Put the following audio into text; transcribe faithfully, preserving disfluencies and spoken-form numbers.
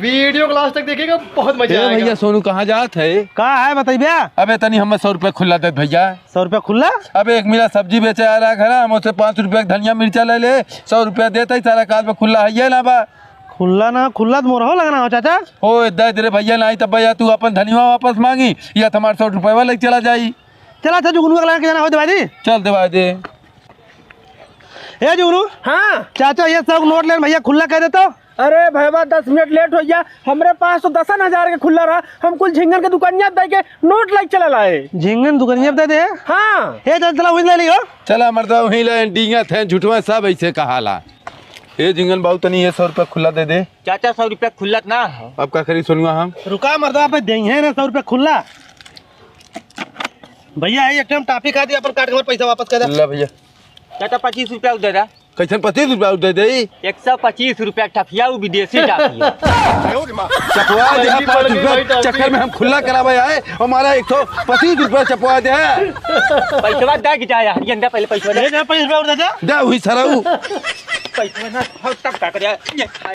वीडियो को लास्ट तक देखिएगा, बहुत मजा ए आएगा। भैया, सोनू कहाँ जात है? का है, बतइबे? अबे, तनी हमें सौ रुपया खुल्ला दे भैया। सौ रुपया खुल्ला? अबे, एक मिला सब्जी बेचे आ रहा घर, हम उसे पाँच रुपया के धनिया मिर्चा ले ले, सौ रुपया देता ही सारा काज में खुल्ला है ये ना बा। खुल्ला ना, खुल्ला तो मोरहो लगना हो, चाचा। ओ, दे दे रे भैया, नाहीं तब भैया तू अपन धनिया वापस मांगी, या तो हमारे सौ रुपया वाला चला जाई। चला, अच्छा, जुगनू का लगा के जाना हो, दे भाई। चल, दे भाई, दे। ए जुगनू। हाँ। चाचा, ये सौ नोट लेन भैया, खुल्ला कह दे तो। अरे भैया, दस मिनट लेट हो गया, हमरे पास तो दसन हजार के खुल्ला रहा, हम कुल झिंगन के दुकनिया दे के नोट लाइक चला लाए। झिंगन दुकनिया दे दे? हाँ। ए चल, चला, वहीं ले लियो। चला मर्दा, वहीं ले, डींगा थे, झुठवा सब ऐसे कहाला। ए झिंगन बाबू, तनी ये सौ रुपया खुल्ला दे दे। चाचा, सौ रुपया खुल्ला ना हो। अब का करी सोनुआ हम? रुका मर्दा, पे देंगे ना सौ रुपया खुल्ला। भैया, ये एक टाइम टाफी खा दिया, अपन काट के हमारे पैसा वापस कर दे। ले भैया। चाचा, पच्चीस रुपया दे दे। कैसन पच्चीस रुपया दे दे? एक सौ पच्चीस रुपया टफिया, वो विदेशी टफिया। चपवा दे, महंगी पड़ गई भाई, टफी। चक्कर में हम खुल्ला करावे आए, हमारा एक सौ पच्चीस रुपया चपवा दे। पैसवा दे के जाए, हरियन दे पहले पैसवा दे। ले जा, पच्चीस रुपया और दे दे। दे वही सरऊ। पैसवा ना, हम तब का करे? ये